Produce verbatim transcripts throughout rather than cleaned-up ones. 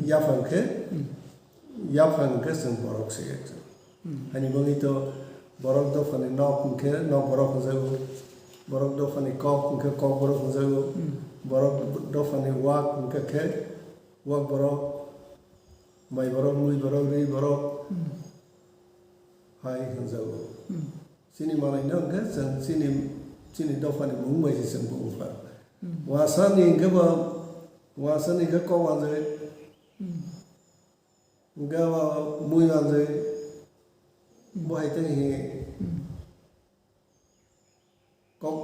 Yaphang khe, hmm, yaphang khe chwng borok se ekjon. Hmm. Hani bagwi to borok dophani nok hwnkhe nok borok hwnjago, borok dophani kok hwnkhe kok borok hwnjago, hmm, borok dophani wak hwnkhe khe wak borok, mai borok, mui borok, ri borok, hmm, hai hwnjago. Hmm. Chini malaino hwnkhe chwng chini, chini dophani mung bai se chwng bo wngkha. Hmm. Wasani hwnkhe bo, wasani hwnkhe kok wanjwi. Hmm. Hwnkhe bo mui wanjwi. Hmm. Bo hai tei hi. Hmm. Kok,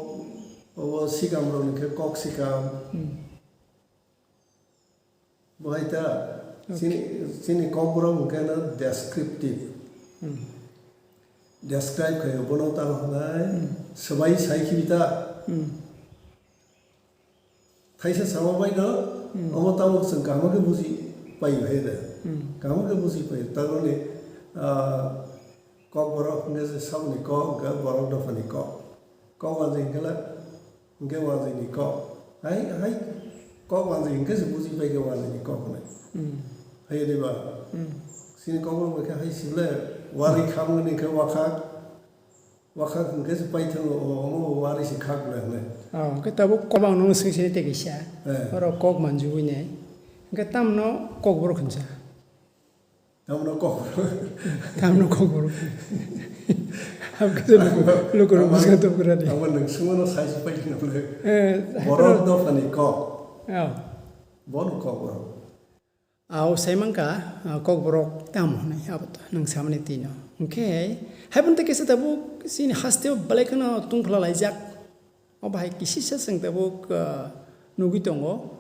obo sikam rok hwnkhe kok sikam. Hmm. Bo hai ta, okay, chini, chini kokborok hwnkhe no descriptive. Hmm. Describe khaio, bono tamo hwnai, hmm, swbai sai khibi ta. Hmm. Thaisa sama bai no, hmm, omo tamo chwng kaham khe buji pai hai da. Hmm. Kaham khe buji pai. Tarmani, ah, Kokborok hwnkhe se sakni kok, hwnkhe borok dophani kok. Kok wanjwi hwnkhe le, hwnkhe wanjwini kok. Hai, hai, kok wanjwi hwnkhe se buji pai khe wanjwini kok hwnwi. Hmm. Hai de ba? Hmm. Chini kokborok bai khe hai sibole, wari kham hwnwi khe wakhak, wakhak hwnkhe se paithango, o, omo wari se khak le hwnwi. Oh, hwnkhe tabuk kok ang nono swng sini tei kisa. Eh. Oro kok manjugwi nai. Hwnkhe tamno kokborok hwnsa. Tamno kokborok. Tamno kokborok. Abkhe luku, luku rok bwskango tubukra di. Abo nwng swngmano sai se paikhe nukle. Eh, borok dophani kok. Oh. Bono kokborok. Ao sai mankha, ah, kokborok tamo hwnwi abo to nwng samani tino. Hwnkhe, haiphano tei kisa tabuk chini hasteo belai kheno tungphla laijak. Obo hai kisisa chwng tabuk, ah, nugwi tongo.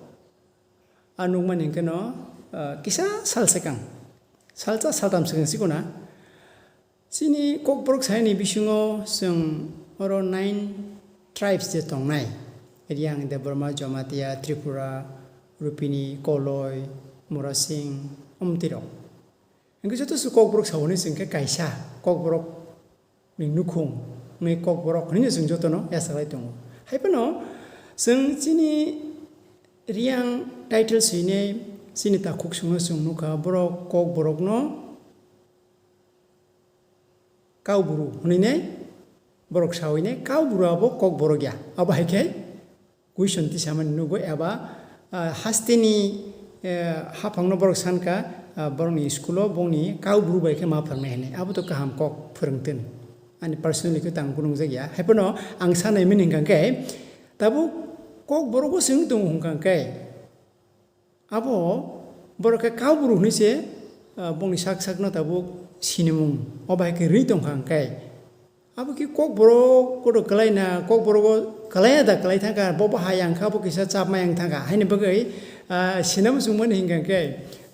A nukmani hwnkhe no, ah, kisa sal swkang, salsa saltam swkang sikona. Chini kokborok saini bisingo chwng oro nine tribes je tongnai. Riang, Debbarma, Jamatia, Tripura, Rupini, Koloi, Murasing, omtwi rok. Hwnkhe joto se kokborok saoni chwng khe kaisa kokborok ni nukhung, ni kokborok hwnwi chwng jotono yachaklai tongo. Haiphano chwng chini Riang title swinai chini takhuk songno chwng nukha, borok kokborokno Kaubru hwnwi nai borok sawi nai, Kaubru abo kokborok ya. Abo hai khe question tisamani nugwi eba, ah, hasteni, eh, haphangno borok sankha, ah, borokni school-o bongni Kaubru bai khe ma phwrwngnai hinwi. Abo to kaham kok phwrwngtwng. Ani personally khe tang kunungjak ya. Haiphano ang sanai mani hwnkha khe, tabuk kokborogo se wng tongo hwnkha khe, abo borok khe Kaubru hwnwi se, ah, bongni sak sakno tabuk sinimung. O bai khe rwi tongkha hwnkhe. Abo khe kokborok kodo kwlaina, kokborogo kwlaiya da kwlai thangkha, bo bo hai yang kha, bo kisa chapma yang thangkha. Haini bagwi, ah, sinamo chwngmani hwnkha khe,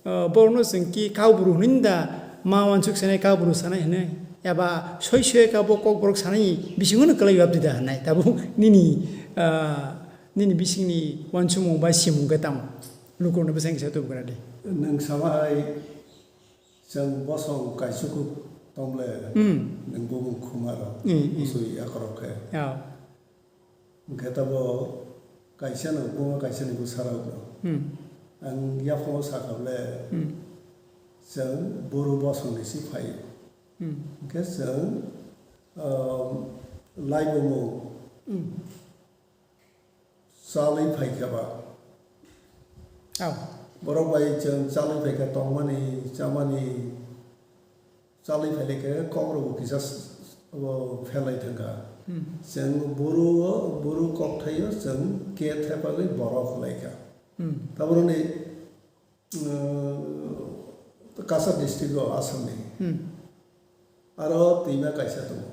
ah, borokno chwng ki Kaubru hwnwi da ma uansuk sanai, Kaubru sanai hwnwi. Eba soi soi kha bo kokborok sanai bisingo no kwlai wabdi da hwnai. Tabuk nini, ah, nini bisingni uansukmung bai simung khe tamo? Lukurokno bwsai kisa tubukra di. Nwng sama hai chwng bosong kaisukuk tongble, hmm, nwng bumung khuma rok, hmm, hmm, usui yakorok khe. Ya. Hwnkhe tabo kaisa no buma kaisa ni bwsa rok no. Hmm. Ang yaphango sakha ble, hmm, chwng buru bosong ni si phaio. Hmm. Hwnkhe chwng, um, laibumung, hmm, chalwi phaikha ba. Au. Borok bai chwng chalwi phaikha tongmani, chamani, chalwi phailaikha kok rokbo kisa s-, s-, abo pherlai thangkha. Hmm. Chwng buru o, buru kokthaio chwng ke thepagwi borok hwlaikha. Hmm. Taboroni Kachar district o Assam ni. Hmm. Aro twima kaisa tongo.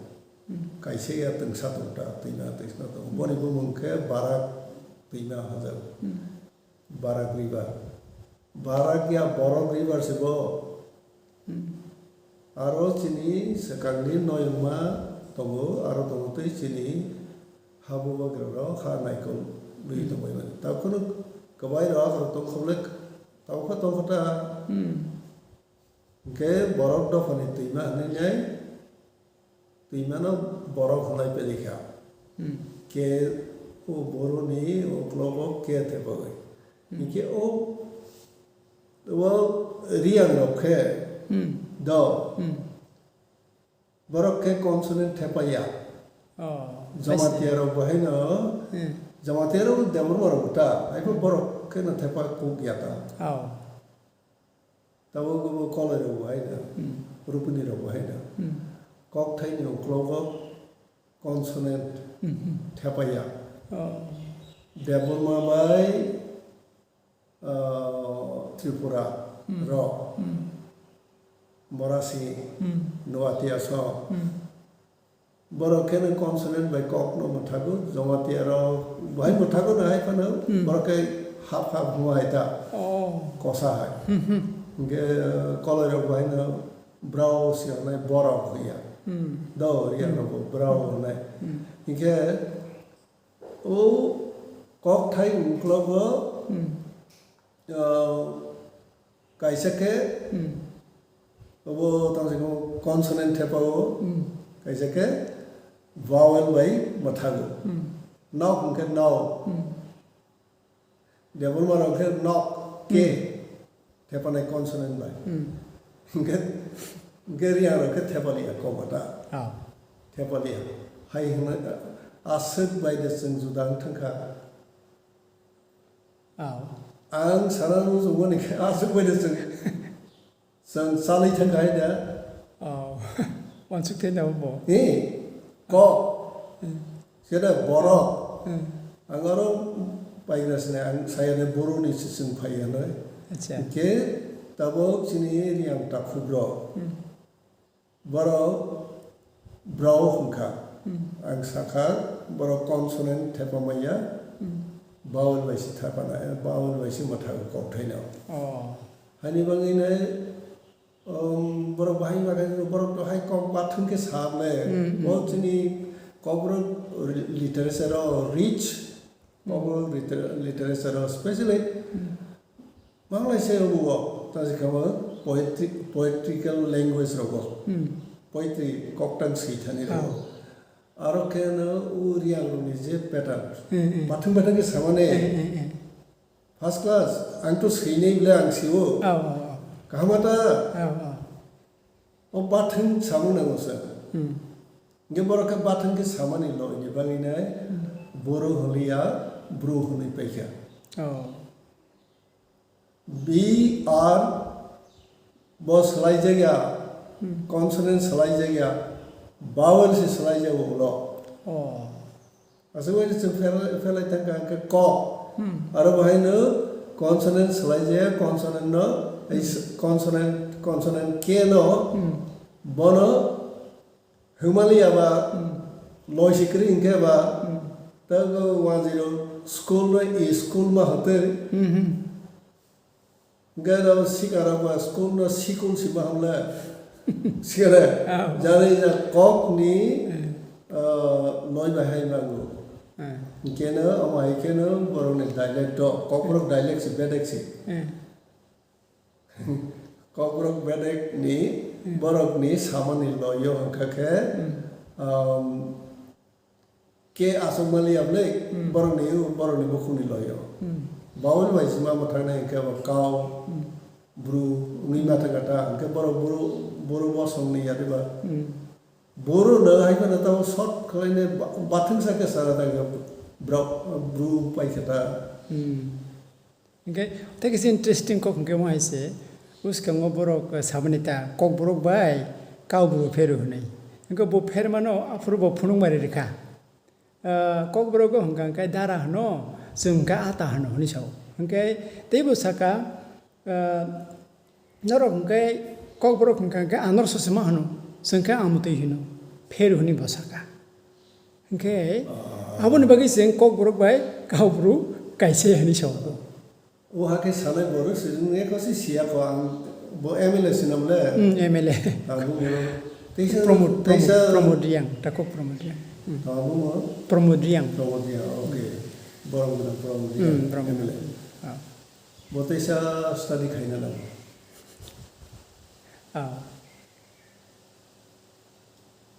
Hmm. Kaisa ya twngsa tongta, twima twngsa tongo. Hmm. Boni bumung khe Barak twima hwnjago. Hmm. Barak river. Barak ya Borok river se bo. Hmm. Aro chini swkangni noyungma tongo, aro tongo tei chini habubagrarok ha naikolwi, hmm, tongbaimani. Takhwno kwbairok akhoro tongkha bwlai, tongkha tongkha ta. Hmm. Hwnkhe borok dophani twima hwnwi nai, twimano borok hwnlai pelikha. Hmm. Ke o boroni uklogo ke thepagwi. Hmm. Hwnkhe o O Riang rok khe Hmm. do. Hmm. Borok khe consonant thepaya. Oh, Jamatia rok bo haino, Hmm. Jamatia rok Debbarma rok ta, haikhe Hmm. borok khe no thepa kuk ya ta. Oh. Tabuk bo Koloi rok bo haino, Hmm. Rupini rok bo haino. Hmm. Kokthai ni uklogo consonant Hmm, hmm. thepaya. Oh. Debbarma bai, ah, Tripura Hmm. rok, Hmm. Morasi, Hmm. Noatia so. Hmm. Borok khe no consonant bai kok no mwthago, Jamatia rok bo hai mwthago no hai phano, Hmm. borok khe hap hap hwnwi hai ta. Oh. Kosa hai. Hmm, hmm. Hwnkhe, ah, Koloi rok bo haino brao si hwnwi borok hwnya. Hmm. Do, Riang Hmm. rok bo brao hwnwi. Hmm. Hwnkhe, O kokthai uklogo, Hmm. ah, kaisa khe, Hmm. obo tamo se khe consonant thepao, Hmm. kaisa khe vowel bai mwthago. Hmm. Nok hwnkhe no. Hmm. Debbarma rok khe nok, ke. Hmm. Thepanai consonant bai. Hmm. Hwnkhe, hwnkhe Riang rok khe thepaliya kok ta. Ah. Thepaliya. Hai hwnwi aswk bai de chwng juda wng thang kha. Ah. Ang sana muchungmani khe aswk bai de chwng, chwng chalwi thang kha hai da. Ah. Wansuk thai na bo. Ni kok. Hmm. Sida borok. Hmm. Ang aro paigra sini ang saya de boroni sising phai hwnwi. Acha. Hwnkhe tabuk chini Riang takhuk rok. Hmm. Borok brao hwnkha. Hmm. Ang sakha borok consonant thepa manya. Hmm. Vowel bai si thepana, vowel bai si mwthago kokthaino. Oh. Hani bangwi nai Um, borok bahai ma khe borok to hai kok bathwng khe sa ble. Hmm, hmm. O chini Kokborok literature o rich, Hmm. Kokborok liter-, literature o specially Hmm. Bangladesh o bo ta je kha poetry, poetical language rogo. Hmm. Poetry koktang swi thani rogo. Ah. Aro khe no o Riang rokni je pattern. Hmm, hmm. Bathwng bathwng khe samane. Hmm, hmm, hmm. First class, ang to swinai bwle ang sio. Oh, oh, oh. Kaham ta? Oh, oh. O bathwng samung nango sa. Hmm. Hingke borok khe bathwng khe samani loini bagwi nai Hmm. Boro hwnliya, Bru hwnwi paikha. Oh. B R bo swlaijak ya, Hmm. Consonant swlaijak ya, vowel se swlaijago ulo. Oh. Aswk bai chwng phelai, phelai thangkha hwnkhe kok. Hmm. Aro bo haino consonant swlaijaya, consonant no, ei Hmm. s-, consonant, consonant K no, Hmm. bono hwmaliya ba, Hmm. loi si kwrwi hwnkhe ba, Hmm. tei waziro school no i school ma hwtwi. Hmm, hmm. Hwnkhe aro sikarok ba school no sikul si ma hamle. Sikare, Ah. Jani ja kok ni, Hmm. ah, loi bai hai mango. Hmm. Hwnkhe no, omo hai khe no borok ni dialect to, Kokborok dialect si, bedek si. Hmm. Kokborok bedek ni, Hmm. borok ni samani loi yo hwnkha khe, Hmm. um, Ke aswk maliya bwle, Hmm. borokni, borokni bukhukni loio. Hmm. Vowel bai sima mwthaknai hwnkhe bo kau, Hmm. bru, wngwi ma thangkha ta, hwnkhe borok bru, bru bosongni yariba. Hmm. Bru no hai kheno tamo short khlainai ba-, bathwngsa khe sana thangkha bro-, bru paikha ta. Hmm. Hingke tei kisa interesting kok hingke mo hai se, bwskango borok, eh, saboni ta Kokborok bai Kaubru pheru hwnwi. Hingke bo phermano aphuru bo phunukmari rikha. Ah, Kokborok o hwnkha hwnkhe dara hwno, chwng hwnkhe ata hwno hwnwi sao. Hingke teibo saka, ah, Norok hwnkhe Kokborok hwnkha hwnkhe anor sosima hwno, chwng khe amotwi hwno, pheru hwnwi bo saka. Hwnkhe Ah. aboni bagwi chwng Kokborok bai Kaubru kaisa hwnwi sao. O hakhe sanai borok se wngya kosi siya ko ang bo M L A sina bole. Hmm, M L A. Abo mo teisa Pramod, teisa Pramod, Pramod Reang, ta kok Pramod Reang. Hmm. Abo mo Pramod Reang. Pramod Reang, okay. Borok mo Pramod Reang, Hmm, Pramod. M L A. Ah. Bo teisa study khaina nango. Ah.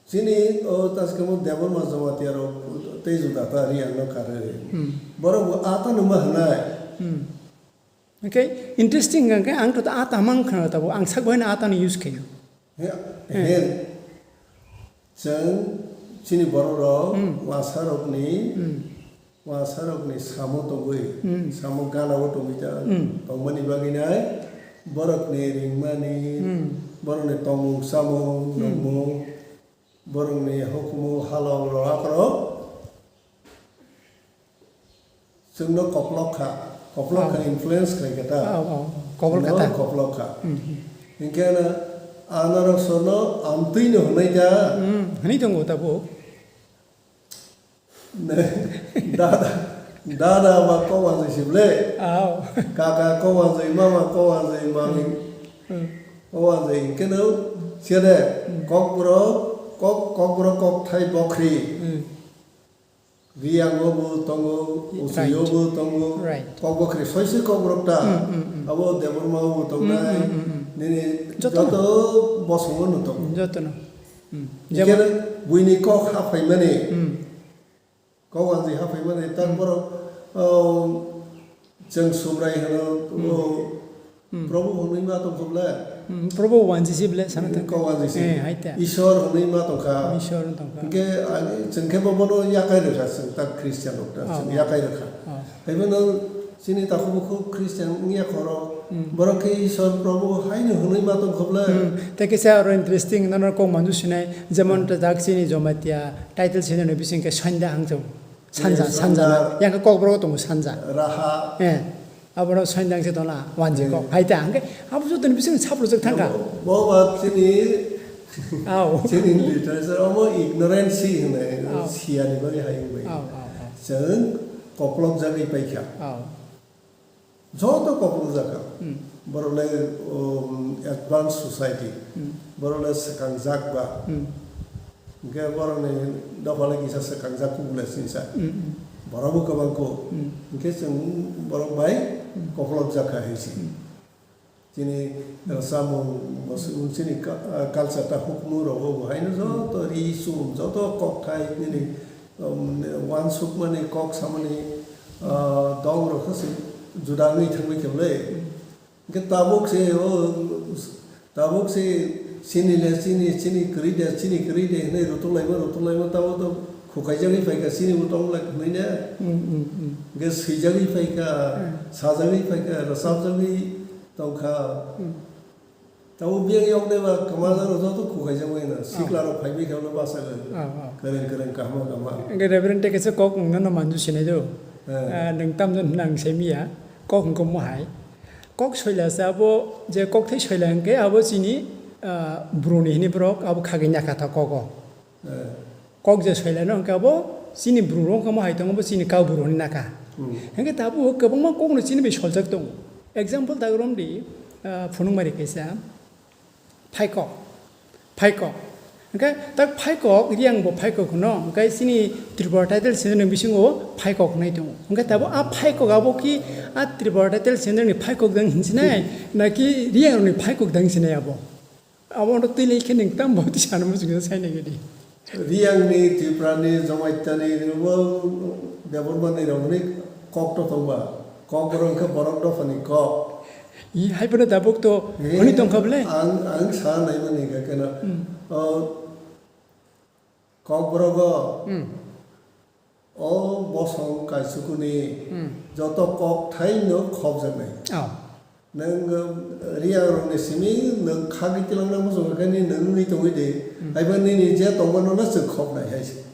Chini o taskemo Debbarma Jamatia rok tei juda ta Reang no karwi. Hmm. Borok bo ata numa hwnai. Hmm. Hwnkhe interesting hwnkhe ang to a tama wngkha tabuk, ang sak bahaino a tano use khaio. He, he, chwng chini borok rok wasarokni, wasarokni samo tongwi, samo gana o tongwi ta, tongmani bagwi nai borokni ringmani, borokni tongmung samung, nongmung, borokni hukumu halok rok akorok chwngno koplok kha, koplok kha, influence khlai kha ta. Koplok kha ta. Chwngno koplok kha. Hinkhe ano, ano rok sono amtwino hwnwi ta. Hwnwi tongo tabuk. Dada, dada ba kok wanjwi si ble. Kaka kok wanjwi, mama kok wanjwi, mami kok wanjwi. Hinkhe no siya de, kokborok, kok, kokborok kokthai bokhri. Riyango bo tongo, usuyo bo tongo, kokbokhri soise kokborok ta. Abo Debbarma bo tongnai, nini joto bosongo no tongo. Jotono. Jemon buini kok haphaimani, kok wanjwi haphaimani, tak borok, chwng Subrai hwno, o, Probo hwnwi ma tong kha ble? Probo wanjwi si ble sana thang. Kok wanjwi si. Eh, hai ta. Ishwar hwnwi ma tong kha. Ishwar wng tong kha. Hinkhe ani chwng khe bo bono yakai rwkha chwng ta Christian rok ta chwng yakai rwkha. Haibo no chini takhuk bukhuk Christian wngya khoro. Borok khe Ishwar Probo haino hwnwi ma tong kha ble? Tei kisa aro interesting nono kok manju sinai jemon ta jak chini Jomatia title sinai bising khe Sanda hangchong. Sanja, sanja. Yang khe kokborok tongo sanja. Raha. Eh. Aboro soindang se dona, wanji kok. Hai ta, hingke abo jotoni bising saprojak thangka. Bo ba chini, chini literature omo ignorance hwnwi, siyani bagwi hai wngwi. Chwng koplok jagwi paikha. Joto koplok jakha. Borok le, um, advanced society. Borok le swkang jak ba. Hingke borokni dopha le kisa swkangjak kubule sinsa. Borok bo kwbang kuk. Hingke chwng borok bai koplok jak kha hinsi. Chini rwchapmung, chini culture ta hukumu rogo bo haino joto ri sum, joto kokthai nini, um, uansukmani, kok samani, ah, dong rok se juda wngwi thangwi khe ble. Hingke tabuk se o, tabuk se chini le chini, chini kwrwi de, chini kwrwi de hinwi rutuk laima, rutuk laima, tabuk to khukaijagwi phaikha, chini bo tong lai hwnwi ne. Hingke swijagwi phaikha, sajagwi phaikha, rwchapjagwi tongkha. Tabuk biyang yok de ba kwma jaro joto khukaijagwi no, sikla rok phaibai khe no bachagwi. Kwrwng kwrwng kahma kahma. Hingke Reverend te kaisa kok wngno no manju sinai do. Ah, nwng tamjani hwnna ang sai miya, kok wngkha mo hai. Kok soila se abo je kokthai soila hingke abo chini, ah, bruni hini borok abo khagwi nyakha tha kogo. Kok je soila no hingke abo chini bru rok wngkha mo hai tongo bo chini kau bru hini nakha. Hingke tabuk kwbangma kok no chini bai soljak tongo. Example ta romdi, ah, phunukmari kaisa. Phaikok. Phaikok. Hingke tak phaikok, riyang bo phaikok hwno. Hingke chini Tripura title sending ni bisingo phaikok hwnwi tongo. Hingke tabo a phaikok abo ki a Tripura title sending ni phaikok dang hinsinai, naki riyang ni phaikok dang sinai abo? Abo no twi lai khe nwng tam bo twi sana muchung sai nai gidi. Riyang ni, Tripura ni, Jamatia ni, bo Debbarma ni rok ni kok to tong ba. Kok borok wngkha borok dophani kok. I hai phano tabuk to hwnwi tongkha bwle? Ang, ang sa naimani hwnkha kheno, o, Kokborok o, o bosong kaisukuni joto kokthai no khopjaknai. Nwng, um, riyang rokni simi nwng khagwi twlangna muchungkha khe nwng wngwi tongwi di. Haiba nini je tongmano no chwng khopnai hai se.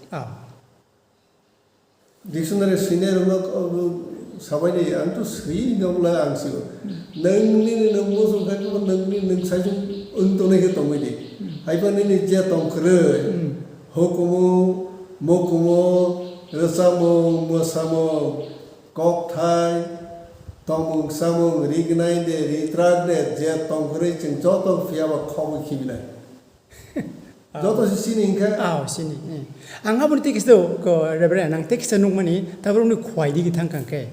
Dictionary swinai rokno, uh, sabai di, ang to swi nokla ang sio. Nwng nini nwng muchung khai khe nwng ni nwng sai wng tongnai khe tongwi di. Haiba nini je tong kwrwi, hukumu, mukumu, rwchapmung, mwsamung, kokthai, tongmung chamung, rignai de, ritrak de, je tong kwrwi chwng joto phiya ba khobwi khibinai. Joto se chini hwnkhe? Ah, chini. Ang aboni tei kisa do, ko, Reverend, ang tei kisa nukmani, tabuk ni khwai digi thang kang khe.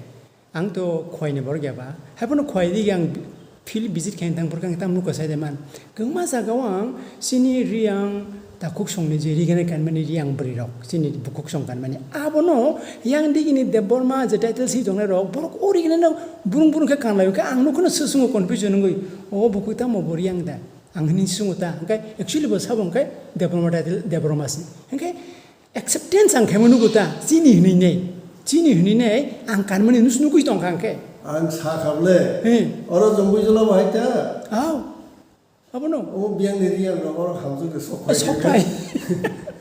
Ang to khwai ni borok ya ba. Haiphano khwai digi ang Field visit khaina thang phuru khe ang tamo nukha sai de man. Kwbangma jaga o ang chini Reang takhuk songni je rigena kanmani Reang bwrwi rok, chini bukhuk song kanmani. Abono yang digini Debbarma je title si tongnai rok, borok o rigena no burung burung khe kanlai khe ang nukha no swswngo confusion wngwi. O bukhuk tamo bo Reang da? Ang hini swswngo ta. Hwnkhe actually bo sabo hwnkhe Debbarma title Debbarma si. Hwnkhe acceptance ang khaima nugo ta, chini hinwi nei, chini hinwi nei, ang kanmani nus nugwi tongkha ang khe. Ang sa kha ble. He. Oro jomoi jola bahai ta. Aw. Abono. O biyang ni Reang rok oro hamjwk de sok phai. Sok phai.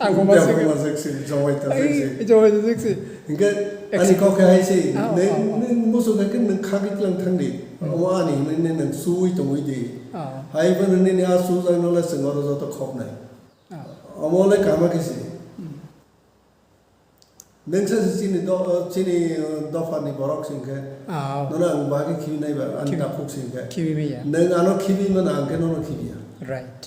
Ang bo Biyang masuk. Masuk si, jomai ta Ai, sik si. Jomai ta sik si. Hingke Ex- ani kok hai si. Aw, ne, aw, aw. Ne musu ka kin nang khagit lang thang di. Hmm. O ani ne, ne nang sui tongwi di. Aw. Hai ba ne, ne a su jang no le sing oro joto khok nai. Ah. Omo le kama khe se. Hmm. Nwng sa se chini do-, chini, uh, dopha ni borok sing khe. Ah. Nono ang bahai khe khibi nai ba, ani Khibi-, takhuk sing khe. Khibi maya. Nwng ano khibi mano, ang khe nono khibi ya. Right.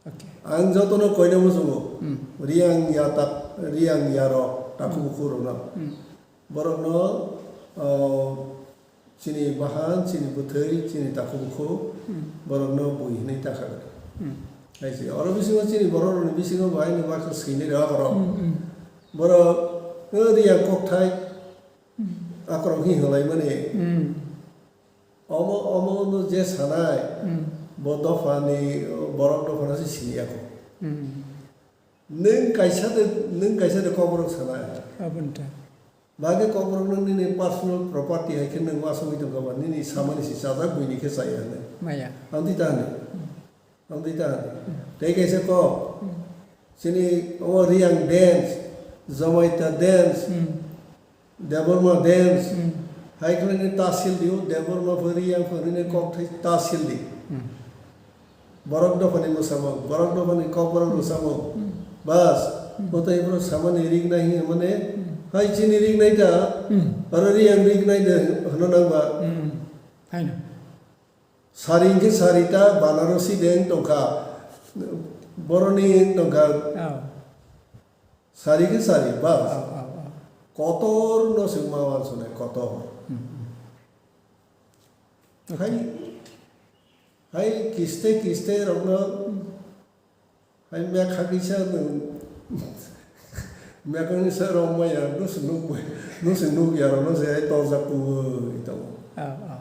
Okay. Ang joto no koina muchungo. Hmm. Reang ya tak, Reang ya rok, takhuk Hmm. bukhuk rok no. Hmm. Borok no, uh, Chini bahan, chini bwthwi, chini takhuk bukhuk, Hmm. borokno bui hwnwi ta kha. Hmm. Hai se, oro bisingo chini borok rokni bisingo bo haino baksa swinai rw akorok. Hmm, hmm. Borok, o Reang kokthai, Hmm. akorok hi hwnlaimani. Hmm. Omo, omo no je sanai, Hmm. bo dophani, borok dophano se siniya kho. Hmm. Nwng kaisa de, nwng kaisa de kokborok sanai. Aboni ta. Bagwi kokborok nwng nini personal property hai khe nwng uasugwi tongkha ba, nini samani se chajak buini khe chaya hinwi. Maya. Amtwi ta hinwi. Hmm. Amtwi ta hinwi. Hmm. Tei kaisa kok, Hmm. chini omo Reang dance, Jamatia dance, Hmm. Debbarma dance, Hmm. hai khe nini tahsil dio, Debbarma pho Reang pho nini kok thai tahsil di. Hmm. Borok dophani mwsamung, borok dophani kokborok rwsamung. Hmm. Bas, Hmm. bo tei borok samani rik nai hinwi mane, Hmm. hai chini rik nai ta, Hmm. aro Reang rik nai de hwnna nang ba. Hmm. Haino. Sari hwnkhe sari ta, Banarasi de wng tongkha. Boroni wng tongkha. Oh. Sari khe sari, bas. Oh, oh, oh. Kotor no se ma wansonai, kotor. Hmm, hmm. Hai, Okay. Hai kiste kiste rokno, hai mekha kisa nwng, mekha kisa rok maya, no se nuk bai, no se nuk ya rok, no se hai torjak tongwi tongo. Ah, ah.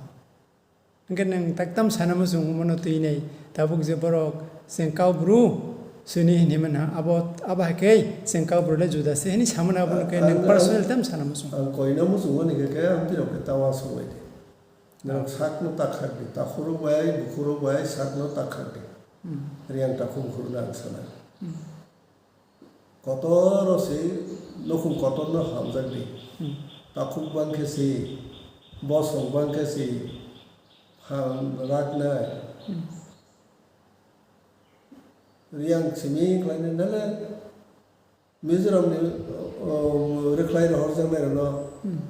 Hwnkhe nwng tak tam sana muchung mano twi nai, tabuk je borok chwng kau bru sini hinwi mano, abo, abo hai khe chwng kau bru le juda se hinwi samano, abo hwnkhe nwng ang, personal tam sana muchung. Ang koina muchung mani khe, khe ang twi rok khe tawa songwi di. Norok sakno ta khak di, takhurok bai, bukhurok bai sakno ta khak di. Hmm. Reang takhuk bukhurokno ang sana. Hmm. Kotor o se nukhung kotorno hamjak di. Hmm. Takhuk bang khe se, bosong bang khe se, ham raknai. Hmm. Reang simi khlainai nale. Mizoram ni, o, rwkhlai rohorjaknai rokno Hmm.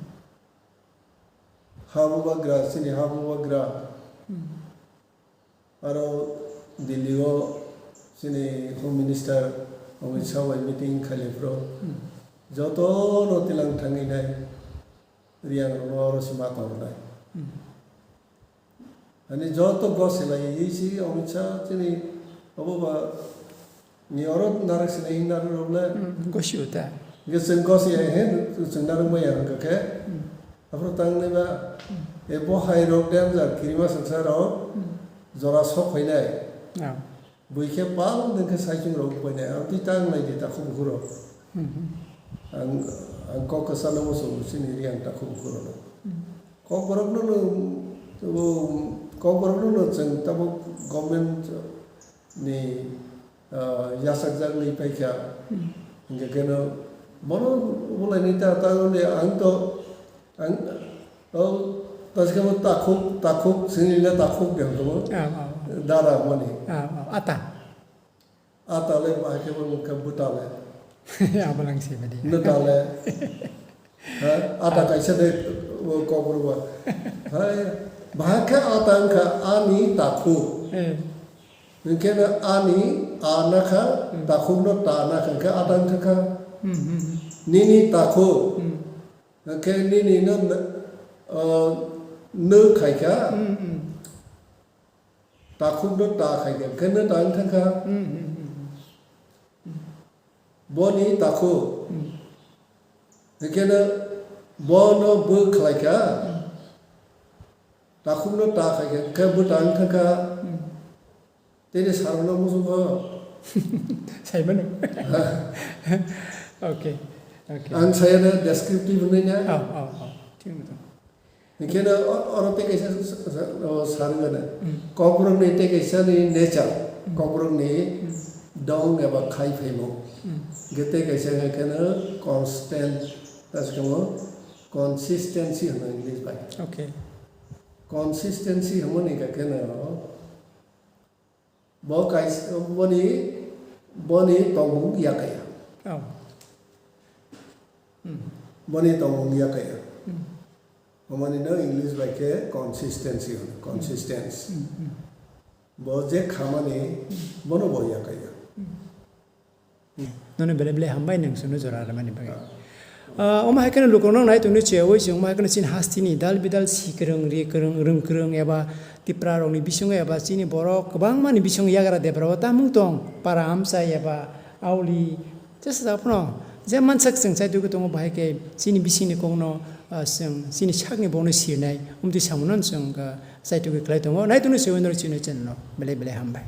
ha bubagra, chini ha bubagra. Hmm. Aro Delhi o chini Home Minister Amit Shah bai meeting khailiphuru Hmm. jotono tilang thangwi nai Reang rokno oro se ma tongnai. Hmm. Ani joto gosi lai, isi Amit Shah chini obo ba ni oro narwk sinai hinwi narwk rok le. Hmm, gosi uta. Ge chwng gosi ya he, chwng narwk maya hwnkha khe. Hmm. Aphuru tangnai ba, Hmm. e bo hai rok de amjak kirima swngsa rok Hmm. jora sok khainai. Ah. Bui khe pal nwng khe saichung rok painai, ang twi tang lai di takhuk bukhuk rok. Hmm, hmm. Ang, ang kok kwchangno muchungo chini Reang takhuk bukhuk rokno. Hmm. Kokborokno no, o, kokborokno no chwng tabuk government ni, ah, yachakjak ni paikha. Hmm. Hingkhe keno bono bulaini ta, ta wngya ang to, ang, o, taskhe bo takhuk, takhuk, sini le takhuk de hwnkhe bo. Ah, ah, ah. Dara mani. Ah, ah, ata. Ata le bahai khe bo wngkha bwta le. Abo lang se badi. Nwta le. Ha? Ata Ah. kaisa de, o, kokborok ba. Hai, bahai khe ata wngkha ani takhuk. Eh. Hwnkhe no ani a nakha, Hmm. takhuk no ta nakha, hwnkhe ata wngkha kha. Hmm, hmm, hmm. Nini takhuk. Hmm. Hwnkhe nini no, o, nw khaikha. Hmm, hmm. Takhukno ta khai khe, khe no ta wng thang kha. Hmm, hmm, hmm, hmm. Boni takhuk. Hmm. Hwnkhe no bono bo khlai kha. Hmm. Takhukno ta khai khe, khe bo ta wng thang kha. Hmm. Tei ni sarokno muchung kha. Sai mano. Ha. Okay, okay. Ang saya na descriptive hwnwi na. Oh, oh, oh. Thik wngwi tongo. Hingke no o-, oro tei kaisa s-, s-, s-, o sarwi mano. Hmm. Kokborok ni tei kaisa ni nature. Hmm. Kokborok ni Hmm. dong eba khai phaimung. Hmm. Hingke tei kaisa hingke no constant, ta se kamo consistency hwnwi English bai. Okay. Consistency hwnmani hingke no Bo kaisa, boni, boni tongmung yakaya. Oh. Hmm. Boni tongmung yakaya. Hmm. Omani no English bai khe consistency hwno, Hmm. consistence. Hmm, hmm. Bo je khamani, Hmm. bono bo yakaya. Hmm. Nono belai belai hambai nwng chwngno jora rwmani bagwi. Ah, omo hai kheno lukurokno nai tongni cheyaui chwng omo hai kheno chini hasteni dal bidal si kwrwng, ri kwrwng, rwng kwrwng eba Tipra rokni bisingo eba chini borok kwbangmani bisingo yagra debra o tamung tong, para amchai eba auli jesa phano je mansak chwng chai tugwi tongo, bahai khe chini bisingni kokno, ah, chwng chini sakni bokno sirnai, omtwi samunano chwng, ah, chai tugwi kwlai tongo. Nai tongni cheyaui norok chini channel no belai belai hambai.